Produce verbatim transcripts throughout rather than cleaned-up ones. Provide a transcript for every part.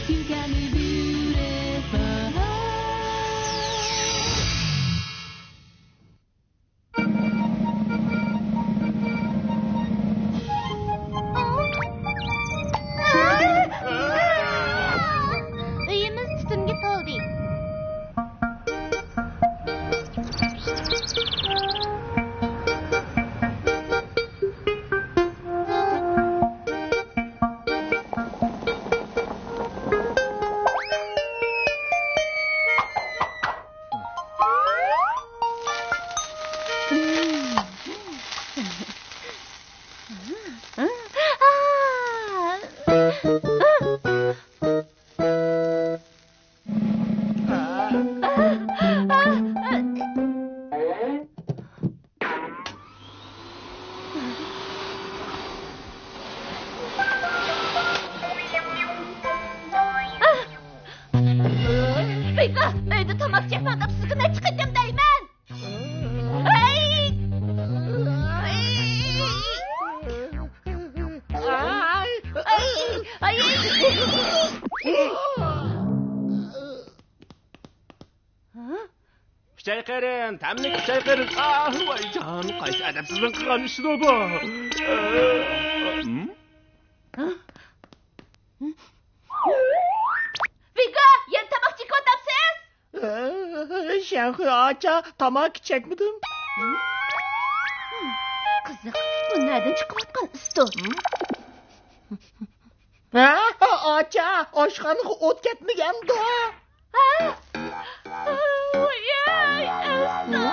You're gonna be beautiful. ئۆيىمىز تۈتۈنگە تولدى. بىكا، ئۆيدە تاماق چەكمەڭ دەپ سىزگە نەچچە قېتىم دەيمەن. ئەي! ئەي! ئەي! ئۈچەي قېرىن، تەملىك ئۈچەي قېرىن. ئاھ، ۋايجان، قايسى ئەدەپسىزنىڭ قىلغان ئىشىدۇ بۇ؟ ھە؟ ۋىگا، يەنە تاماق چېكىۋاتامسىز؟ شياڭخې ئاچا، تاماكا چەكمىدىم. قىزىق، بۇ نەدىن چىقىۋاتقان ئىستۇ؟ ھە، ئاچا، ئاشخانىغا ئوت كەتمىگەندۇ؟ ھە؟ ۋوي-ئەي، ئەستا!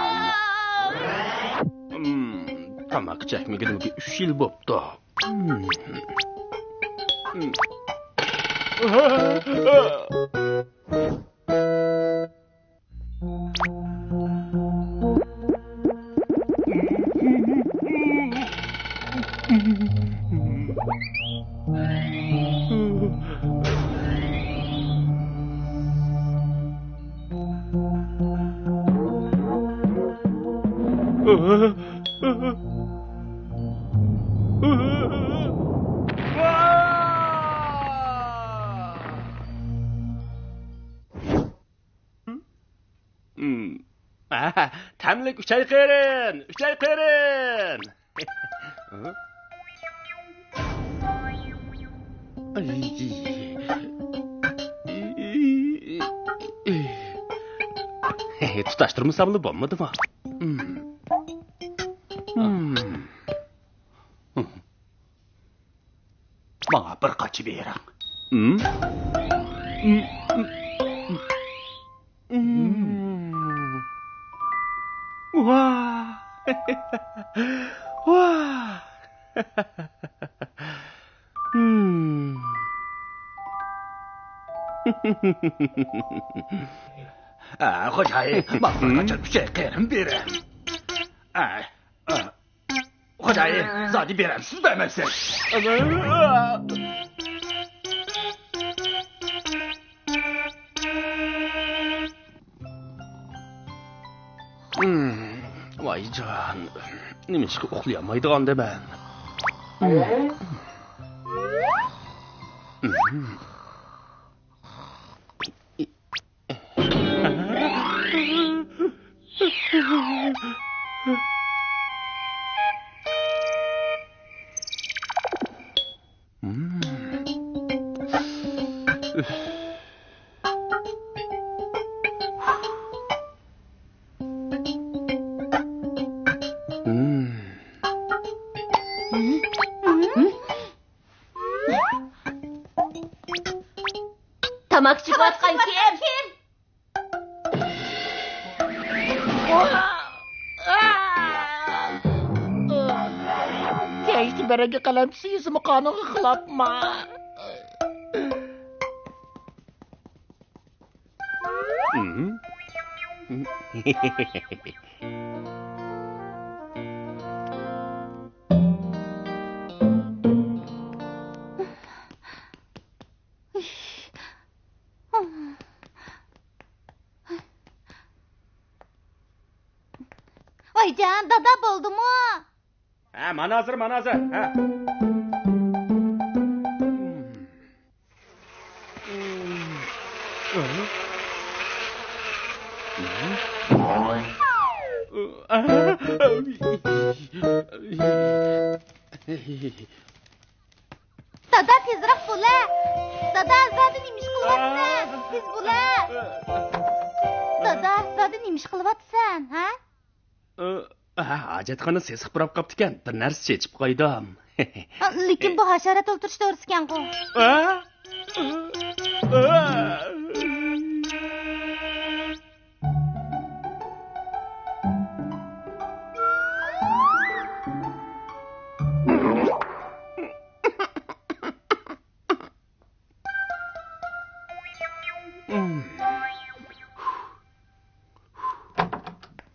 تاماكا چەكمىگىنىمگە ئۈچ يىل بوپتۇ. تەملىك ئۈچەي قېرىن، ئۈچەي قېرىن. تۇتاشتۇرمىساملا بولمىدىمۇ؟ ماڭا بىر قاچا بېرىڭ. ۋاھ! ۋاھ! ئە، خوجايىن، ماڭا بىر قاچا ئۈچەي قېرىن بېرىڭ. ئە، ئە. خوجايىن، زادى بېرەمسىز، بەرمەمسىز؟ ۋايجان، نېمىشقا ئۇخلىيالمايدىغاندىمەن؟ تاماكا چېكىۋاتقان كىم؟ تېگىشلىك بىرەرگە قەلەم چۈشسە يېزىمۇ قانۇنغا خىلاپمۇ؟ ۋايجان، دادا بولدىمۇ؟ ھە، مانا ھازىر، مانا ھازىر. ھە. دادا، تېزراق بولە! دادا، زادى نېمە ئىش قىلىۋاتىسەن؟ تېز بولە! دادا، زادى نېمە ئىش قىلىۋاتىسەن، ھە؟ ئە، ھاجەتخانا سېسىق پۇراپ قاپتىكەن، بىر نەرسە چېچىپ قويدۇم. لېكىن بۇ ھاشارات ئۆلتۈرۈش دورىسىكەنغۇ. ئە؟ ئە؟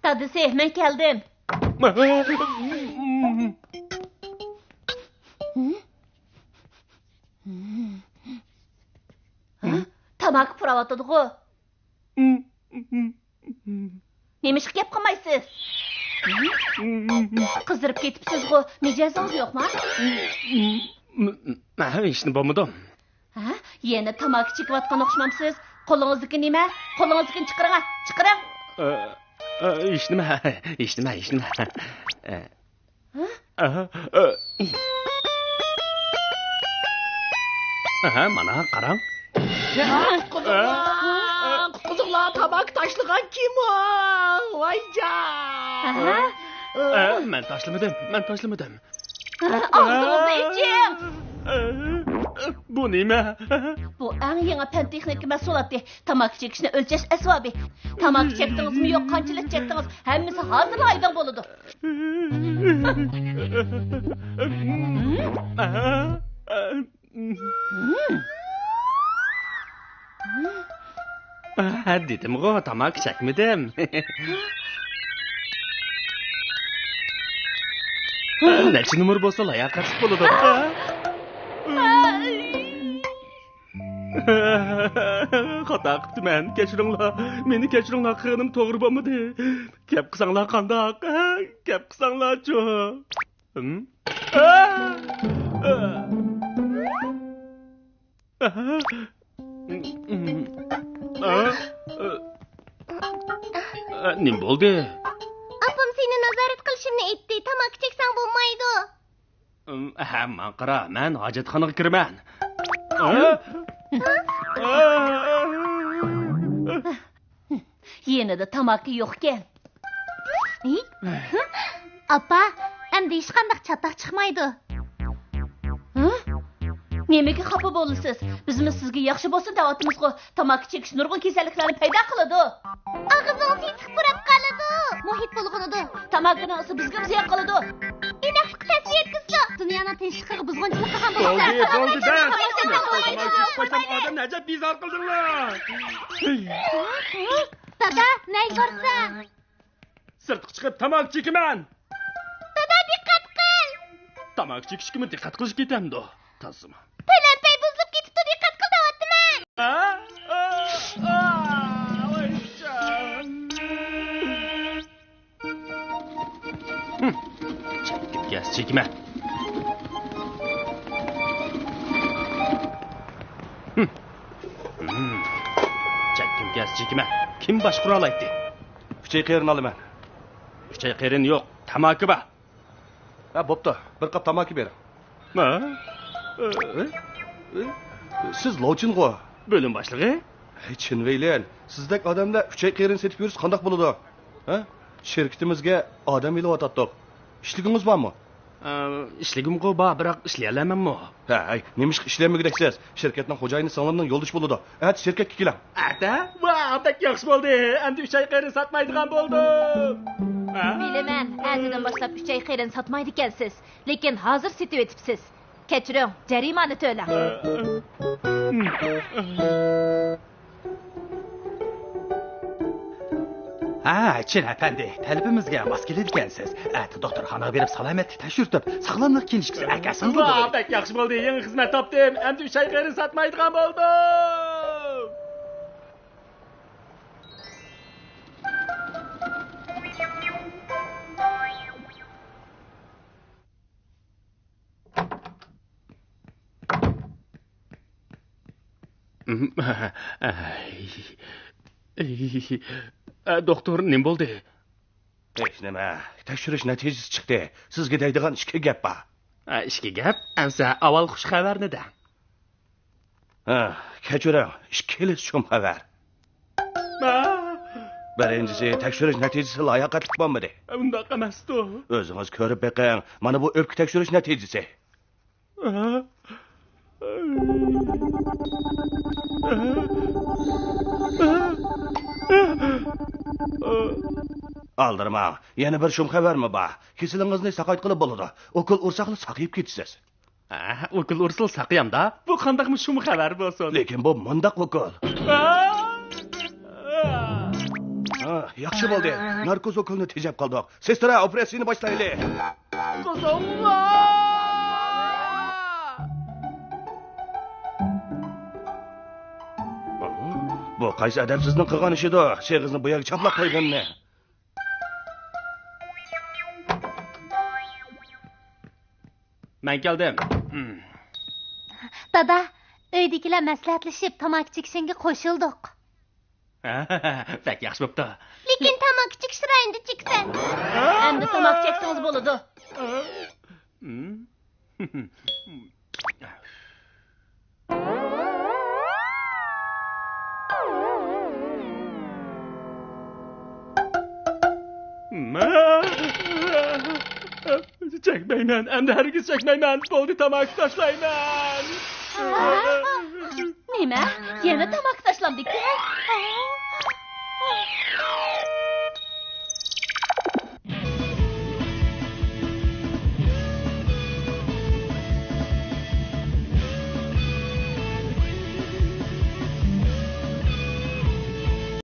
دادىسى، مەن كەلدىم. ھە؟ تاماكا پۇراۋاتىدىغۇ. نېمىشقا گەپ قىلمايسىز؟ قىزىرىپ كېتىپسىزغۇ، مىجەزىڭىز يوقما؟ ھېچنېمە بولمىدى. ھە؟ يەنە تاماكا چېكىۋاتقان ئوخشىمامسىز؟ قولىڭىزدىكى نېمە؟ قولىڭىزدىكىنى چىقىرىڭ، چىقىرىڭ! ئە، ئە، ھېچنېمە، ھېچنېمە، ھېچنېمە. ئە. ھە؟ ئە، ئە. ئەھە، مانا، قاراڭ. قۇتقۇزۇڭلار! قۇتقۇزۇڭلار! تاماكا تاشلىغان كىم ئۇ؟ ۋايجان! ئەھە. ئە، مەن تاشلىمىدىم، مەن تاشلىمىدىم. ئاغزىڭىزنى ئېچىڭ! بۇ نېمە؟ بۇ ئەڭ يېڭى پەن تېخنىكا مەھسۇلاتى. تاماكا چېكىشنى ئۆلچەش ئەسۋابى. تاماكا چەكتىڭىزمۇ يوق، قانچىلىك چەكتىڭىز، ھەممىسى ھازىرلا ئايدىڭ بولىدۇ. ھە، دېدىمغۇ، تاماكا چەكمىدىم. نەچچە نومۇر بولسا لاياقەتلىك بولىدۇ. خاتا قىپتىمەن، كەچۈرۈڭلار. مېنى كەچۈرۈڭلار، قىلغىنىم توغرا بولمىدى. گەپ قىلساڭلار قانداق؟ گەپ قىلساڭلارچۇ؟ ھىم؟ نېمە بولدى؟ ئاپام سېنى نازارەت قىلىشىمنى ئېيتتى، تاماكا چەكسەڭ بولمايدۇ. ھە، ماڭا قارا، مەن ھاجەتخانىغا كىرىمەن. يېنىدا تاماكا يوقكەن. ئاپا، ئەمدى ھېچقانداق چاتاق چىقمايدۇ. نېمىگە خاپا بولىسىز؟ بىزمۇ سىزگە ياخشى بولسۇن دەۋاتىمىزغۇ. تاماكا چېكىش نۇرغۇن كېسەللىكلەرنى پەيدا قىلىدۇ. ئاغزىڭىز يېتىق پۇراپ قالىدۇ. مۇھىت بۇلغىنىدۇ. تاماكىنىڭ ئىسى بىزگىمۇ زىيان قىلىدۇ. ئىناقلىققا تەسىر يەتكۈزىدۇ. دۇنيانىڭ تىنچلىقىغا بۇزغۇنچىلىق قىلغان بولىسىلەر. بولدى، بولدى، بەس! ئادەمنى ئەجەب بىزار قىلدىڭلار. دادا، نەگە بارىسەن؟ سىرتقا چىقىپ تاماكا چېكىمەن. دادا، دىققەت قىل! تاماكا چېكىشكىمۇ دىققەت قىلىش كېتەمدۇ؟ تازىمۇ. پەلەمپەي بۇزۇلۇپ كېتىپتۇ، دىققەت قىل دەۋاتىمەن! ھە؟ ھىم، چەككىم كەلسە چېكىمەن. ھىم. ھىم. چەككىم كەلسە چېكىمەن. كىم باشقۇرالايتتى؟ ئۈچەي قېرىنى ئالىمەن. ئۈچەي قېرىن يوق، تاماكا بار. ھە، بوپتۇ. بىر قاپ تاماكا بېرىڭ. ھە؟ سىز لوچىنغۇ؟ بۆلۈم باشلىقى؟ ھەي، چىن ۋېيلىن، سىزدەك ئادەملەر ئۈچەي قېرىنى سېتىپ يۈرسە قانداق بولىدۇ؟ ھە؟ شىركىتىمىزگە ئادەم ئېلىۋاتاتتۇق. ئىشلىگۈڭىز بارمۇ؟ ئە، ئىشلىگۈمغۇ بار، بىراق ئىشلىيەلەيمەنمۇ؟ ھەي، نېمىشقا ئىشلىيەلمىگۈدەكسىز؟ شىركەتنىڭ خوجايىنى سىڭلىمنىڭ يولدىشى بولىدۇ. ئەتە شىركەتكە كېلىڭ. ئەتە؟ ۋاھ، بەك ياخشى بولدى. ئەمدى ئۈچەي قېرىن ساتمايدىغان بولدۇم. ھە؟ بىلىمەن، ئەتىدىن باشلاپ ئۈچەي قېرىن ساتمايدىكەنسىز. لېكىن ھازىر سېتىۋېتىپسىز. كەچۈرۈڭ، جەرىمانە تۆلەڭ. ھە، چىن ئەپەندى، تەلىپىمىزگە ماس كېلىدىكەنسىز. ئەتە دوختۇرخانىغا بېرىپ سالامەتلىك تەكشۈرتۈپ، ساغلاملىق كىنىشكىسى ئەكەلسىڭىزلا بولدى. بەك ياخشى بولدى، يېڭى خىزمەت تاپتىم. ئەمدى ئۈچەي قېرىن ساتمايدىغان بولدۇم. ئە، دوختۇر، نېمە بولدى؟ ھېچ نېمە. تەكشۈرۈش نەتىجىسى چىقتى. سىزگە دەيدىغان ئىككى گەپ بار. ئە، ئىككى گەپ؟ ئەمسە ئاۋۋال خۇش خەۋەرنى دەڭ. ھە، كەچۈرۈڭ، ئىككىلىسى شۇم خەۋەر. بىرىنچىسى، تەكشۈرۈش نەتىجىسى لاياقەتلىك بولمىدى. ئۇنداق ئەمەستۇ. ئۆزىڭىز كۆرۈپ بېقىڭ، مانا بۇ ئۆپكە تەكشۈرۈش نەتىجىسى. ئالدىرىماڭ، يەنە بىر شۇم خەۋەرمۇ بار. كېسىلىڭىزنى ساقايتقىلى بولىدۇ. ئوكۇل ئۇرساقلا ساقىيىپ كېتىسىز. ئە، ئوكۇل ئۇرسىلا ساقىيامدا؟ بۇ قانداقمۇ شۇم خەۋەر بولسۇن؟ لېكىن بۇ مۇنداق ئوكۇل. ئا! ھا، ياخشى بولدى. ناركوز ئوكۇلنى تېجەپ قالدۇق. سېسترا، ئوپېراتسىيىنى باشلايلى. قوزۇڭلار! بۇ قايسى ئەدەپسىزنىڭ قىلغان ئىشىدۇ؟ سېغىزنى بۇ يەرگە چاپلاپ قويغىنىنى. مەن كەلدىم. دادا، ئۆيدىكىلەر مەسلىھەتلىشىپ تاماكا چېكىشىڭگە قوشۇلدۇق. بەك ياخشى بوپتۇ. لېكىن تاماكا چېكىش رايونىدا چېكىسەن. ئەمدى تاماكا چەكسىڭىز بولىدۇ. چەكمەيمەن، ئەمدى ھەرگىز چەكمەيمەن. بولدى، تاماكا تاشلايمەن. نېمە؟ يەنە تاماكا تاشلامدىكەن؟